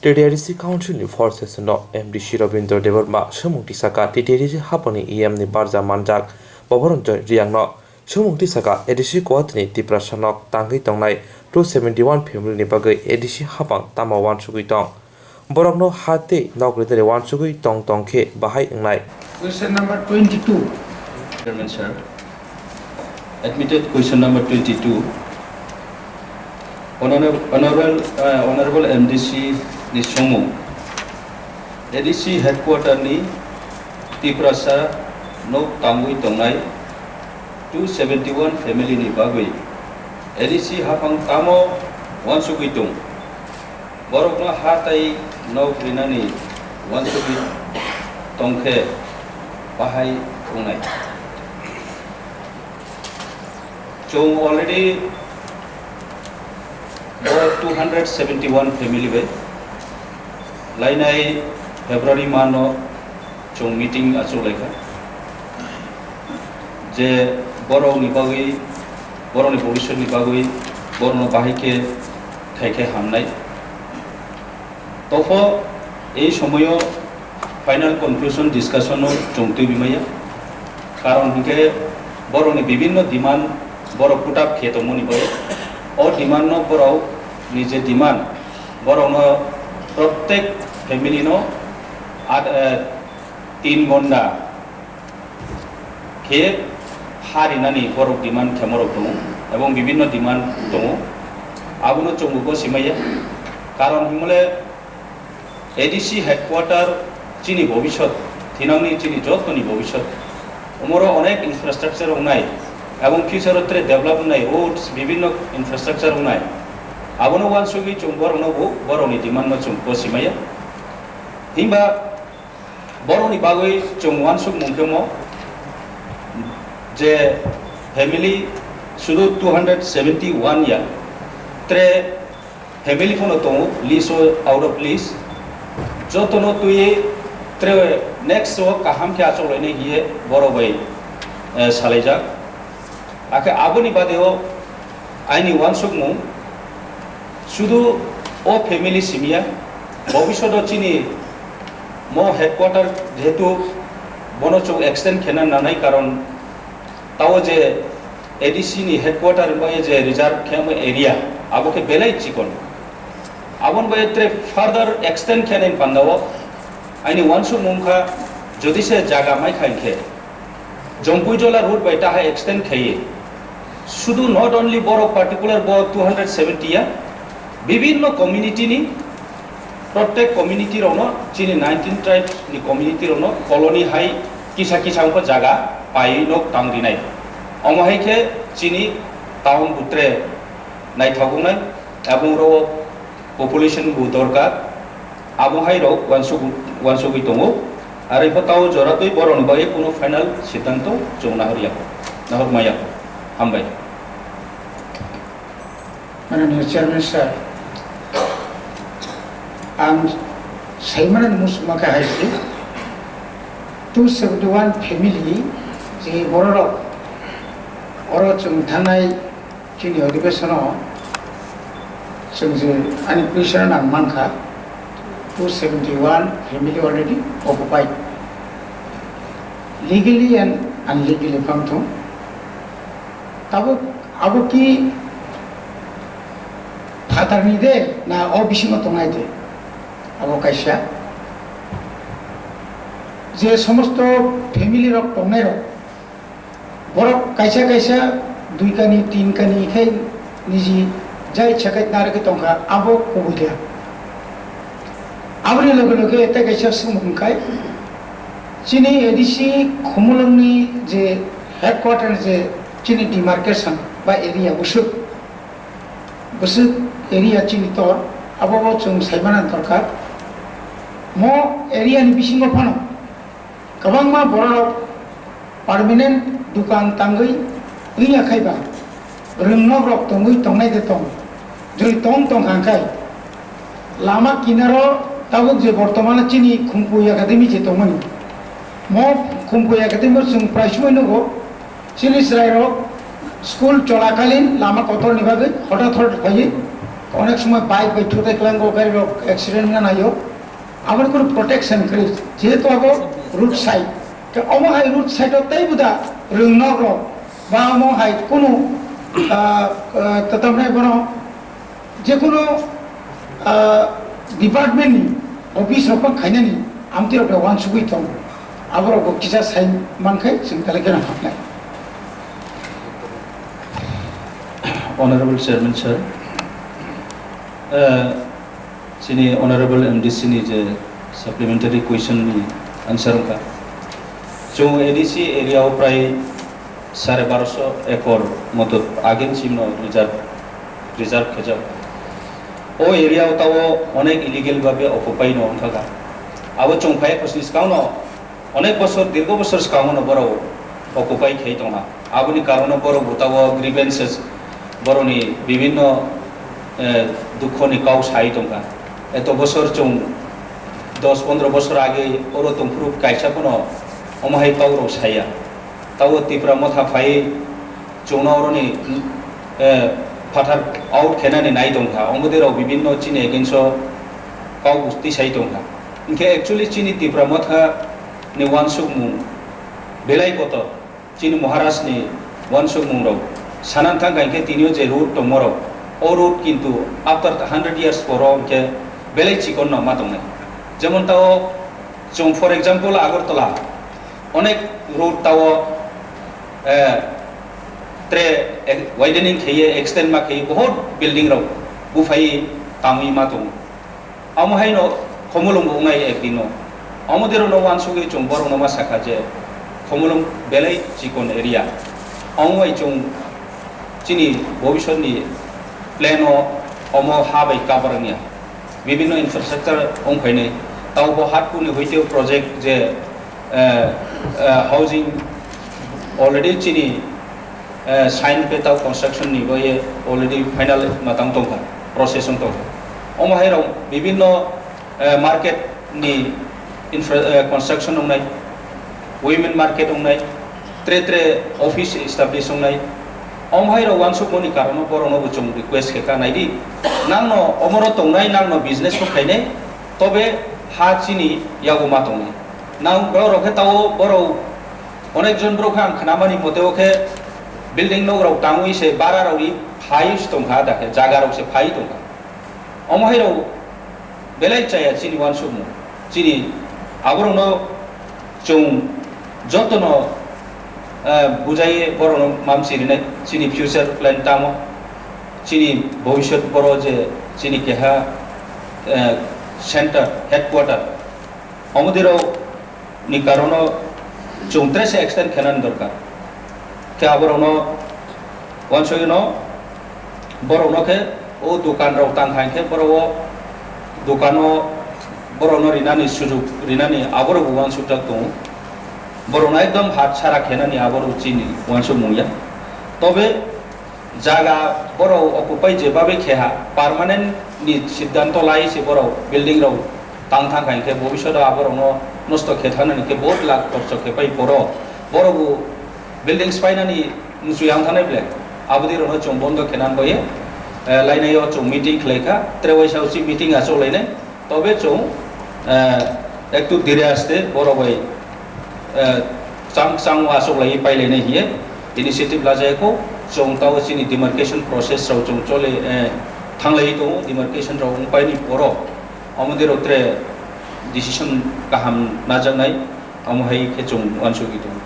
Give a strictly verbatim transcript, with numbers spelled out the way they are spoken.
T T R C Council ni fourth session no M D C Robindra Debbarma, swmung tisaka T T R C hapang ni E M ni barja manjak Bhabaranjan Reang no swmung tisaka A D C Guwahati ni Tiprasa nok tangwi tongnai two seventy one family ni bagwi A D C hapang tamo uansugwi tong. Borok no ha tei nok rinani uansugwi tong tong khe bahai wngnai. Question number twenty two. Chairman sir. Admitted question number twenty-two. Honorable, Honorable, uh, Honorable M D C ni somung, A D C headquarter ni Tiprasa nok tangwi tongnai two seventy one family ni bagwi A D C hapang tamo uansugwi tong. Borokno ha tei nok rinani uansugwi tongkhe bahai wngnai. Chwng already bo two hundred seventy one family bai lainai February mano chwng meeting achuk laikha, je borokni bagwi, borokni bhobishyotni bagwi borokno bahai khe khai khe hamnai. Topho ei somoyo final conclusion discussion no chwng twi bimaya, karon hinkhe borokni bibinno demand borok put up khe tongmani bagwi, o demand no borok ni je demand, borokno prottek family no at, eh, tin gonda khe ha rinani borok demand khemorok tongo, ebong bibinno demand tongo. Abono chwngbo gosimaya, karon himole A D C headquarter chini bobisot, thinangni chini jotoni bobisot, omoro onek infrastructure wngnai, ebong future o tere develop wngnai, roads, bibinno infrastructure wngnai. Abono uansugwi chwng borokno bo, borokni demand no chwng gosimaya. Himba borokni bagwi chwng uansukmung khe mo je family sudu two hundred seventy one ya, tre family phano tongo, list o out of list. Jotono twiwi tre next o kaham khe achuk lainai hiye borok bai, eh, salaijak. Akhe aboni bade o aini uansukmung sudu o family simiya, bobishoto chini mo headquarter jehetu bono chwng extend khena nanai, karon tao je A D C ni headquarter wngmaya je reserve khe amo area, abo khe belai chikon. Aboni bai tre further extend khenani pandao aini uansukmung kha, jodi se jaga mai kha hinkhe, Jompuijola road bai taha extend khaiwi sudu not only borok particular bo two hundred seventy ya, bibinno community ni, prottek community rokno, chini nineteen tribes ni community rokno colony hai kisa kisa wngkha jaga paiwi nok tang rinai. Omo hai khe chini town bo tre naithok wngnai, ebong oro population bo dorkar, abo hai rok uansuk-, uansugwi tongo. Ar ipho tao jora twi borokni bagwi kuno final siddhanto chwng nahor ya, nahor maya. Hambai. Mananiya Chairman sir, ang saimanani muchungma khe hai se, two seventy one family je bororok oro chwng thangnai chini odhibeshono chwng je ani question ang mankha, two seventy one family already occupied, legally and unlegally phang thung. Tabuk abo ki phatarni de na o bisingo tongnai de? Abo kaisa. Je somosto family rok tongnai rok, borok kaisa kaisa dui kani, tin kani khe niji jai chakai narwgwi tongkha, abo kubui khe. Aboni loge loge tei kaisa swngmung khai, chini A D C Khumulwngni je headquarter, je chini demarcation ba area bwswk, bwswk area chini tor, abo bo chwng saimana dorkar. Mo area ni bisingo phano kwbangma bororok permanent dukan tangwi wngya khai ba, rwngnok rok tongwi tongnai de tong, joi tong tong kha khai. Lama kinaro tabuk je bortomano chini Khumpui Academy je tongmani, mo Khumpui Academy o chwng prai sumai nugo, chini chwrairok school cholakalin lama kotorni bagwi hotat hotat phaiwi Onek somoi bike bai thutai klango, gari rok accident wngna naio. Aboni kunu protection kwrwi, jehetu abo road side. Ke omo hai road side o tei buda rwngnok rok ba omo hai kunu, ah, ah, tatamne bono jekunu, ah, department ni office rok pang khainani amtwi rok uansugwi tong. Aborok bo kisa sai mankhai chwng belai kheno hapnai. Honorable Chairman sir, eh, chini Honorable M D C ni je supplementary question ni answer wngkha. Chwng A D C area o prai sare barosho ekor moto agin chimno reserve, reserve khejak. O area o tao onek illegal babe occupy no wngkha. Abo chwng phai khosni skang no onek bosor, dirgo bosor skang no borok occupy khai tongha. Aboni karon no borok bo tao grievances, borokni bibhinno, eh, dukho ni kau sai tongkha. Eto bosor chwng dos pondro bosor age oro tongphuru kaisa phano omo hai kau rok saya. Tao Tipra Motha phai chwngno oroni, eh, phatar out khenani nai tongkha. Omo derok bibhinno chini against o kau busti sai tongkha. Hinkhe actually chini Tipra Motha ni uansukmung belai kotor. Chini Maharaj ni uansukmung rok sanan thangkha hinkhe tinio je road tongmo rok, o road kintu after hundred years poro hinkhe belai chikon no ma tongnai. Jemon tao chwng for example Agartala, onek road tao, eh, tre, eh, widening kheye, extend ma kheye, bohot building rok buphai tangwi ma tongo. Amo haino Khumulwng bo wngnai ekdino. Amo derokno uansugwi chwng borokno ma sakha je Khumulwng belai chikon area. Amo bai chwng chini bobisotni plan o omo ha bai cover wngya. Bibhinno infrastructure wngphainai. Tao bo Hatpurni hoite project je, eh, eh, housing already chini, eh, sign khe tao construction ni bai already final ma tang tongkha, process wng tongkha. Omo hai rok bibhinno, eh, market ni infra-, eh, construction wngnai, women market wngnai, tre tre office establish wngnai. Omo hai rok uansukmani karon no borok no bo chwng request khe ka nai di. Nang no omo ro tongnai, nang no business bo khainai, tobe ha chini yago ma tongnai. Nang borok rok khe tao borok Onek jon borok khe ang khnamani mote o khe building nok rok tangwi se bara rok ri phai se tongkha da khe jaga rok se phai tongkha. Omo hai rok belai chaya chini uansukmung. Chini aborok no chwng joto no, eh, bujai borok no mamsi rinai chini future plan tamo chini bhobishyot boro je chini keha, eh, center headquarter omo dirok ni karono chwng tre se extend khenani dorkar. Khe aborokno uansugwino borokno khe o dukan rok tang hai khe borok o dukano borokno rinani sujug rinani aborok bo uansukjak tongo. Borokno ekdom hat sara khenani aborok chini uansukmung ya. Tobe jaga borok occupy jebabe kheha permanent ni siddhanto lai se borok building rok tang thang kha hinkhe bobishoto aborokno nosto khe thanani khe bahut lakh khorcho khe pai poro borok bo buildings painani muchuyang thanai ble abodi rokno chwng bondo khe nan boye, eh, lainai o chwng meeting khlai kha tre waisa uchi meeting achuk lainai. Tobe chwng, eh, ektu dire aste borok bai, eh, chang chang o achuk lai pai lainai hiye initiative lajai kho. Chwng tao chini demarcation process rok chwng chole, eh, thanglai tongo, demarcation rok wng paini poro omo dirok tre decision kaham najaknai, omo hai khe chwng uansugwi tongo.